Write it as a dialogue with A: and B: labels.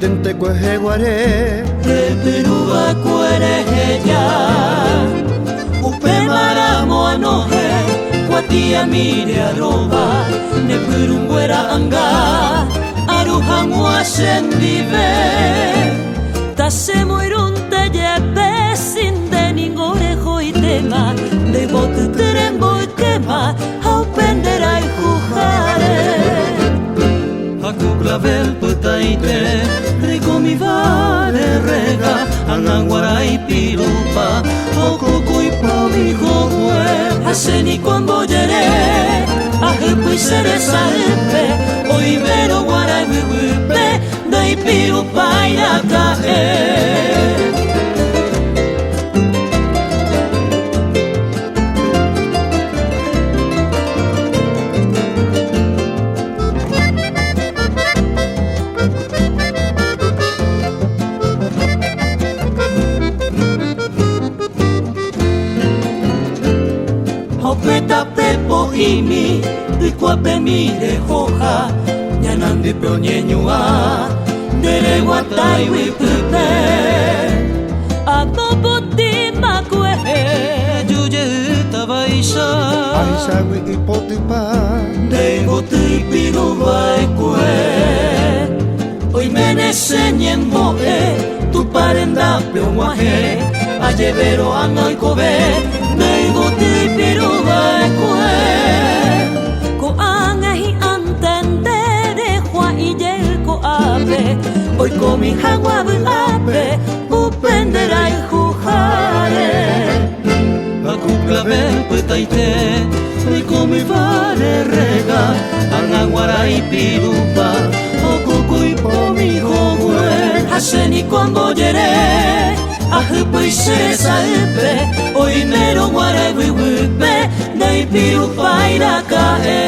A: Ag̃aitente kuehe guare.
B: Repyrũva'ekue reheja Upémaramo anohẽ kuatiamíre arova ne pyrũnguéra anga aru hag̃ua chendive. Tachemoirũnte jepe si nde ningo rehoitéma nde yvotyty remboykéma ha upe nde rayhuháre.
C: Ha ku clavel pytãite reikomiva rerrega ag̃aguara ipirupa okokóipa umi hogue.
B: Ha che niko ambojere ahypýi che resaýpe oimérõ guarã yvyguýpe ndaipirupái raka'e. Ha upe tape po'imi ykuapemi rehoha ñanandýpe oñeñu'ã nde reguatáigui pype. Amopotĩma kuehe.
C: Reju jeýta vaicha.
A: Aichágui ipotypa.
B: Nde yvoty ipiru va'ekue. Oiméne che ñembo'e Tupã rendápe og̃uahẽ, ajevérõ ág̃a oikove nde yvoty ipiru va'ekue. Ko'ág̃a hi'ãnte nde rejua'i jey ko'ápe, oikomi hag̃ua vy'ápe upe nde rayhuháre.
C: Ha ku clavel pytãite reikomiva rerrega ág̃a guarã ipirupa okokóipa umi hogue.
B: Ha che niko ambojere ahypýi che resaýpe oimérõ guarã yvyguýpe ndaipirupái raka'e.